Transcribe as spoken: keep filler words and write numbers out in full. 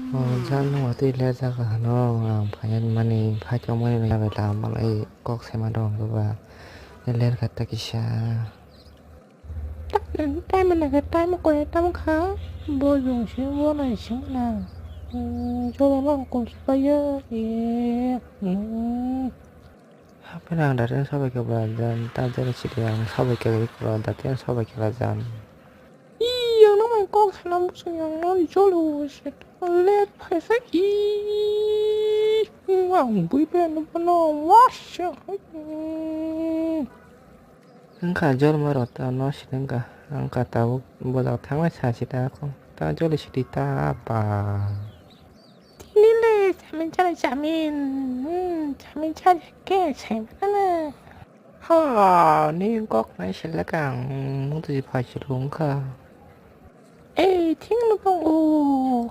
Oh, jal nung watwi ler jaga hano, ang phaiya mani, phai tongmani nung yabai ta, malai kok sema dong baba. Ler kha ta kisa. Time na kha, time ko ya, time kha. Bo jong si, bo na si na. Hmm, jolo lang kung si pa ya. Eh, hmm. Hape nang daten sabai khe bwlajan, ta jera chiri ang sabai khe bwlajan, daten sabai khe bwlajan. Ih, ang nang mai kok sana busung yang non jolo se. Let phaisa ih, ang bui pe no no wasa. Wngkha jorma rok ta no sinengkha, wngkha tabuk bojak thangnai sa si ta kho, ta joli sidi ta ba. Tini le chamin chana chamin, hmm, chamin chana ke sai mana. Ha, ni kok nai selak ang, mutu ji phai si rungkha. Ei, thing no pang o.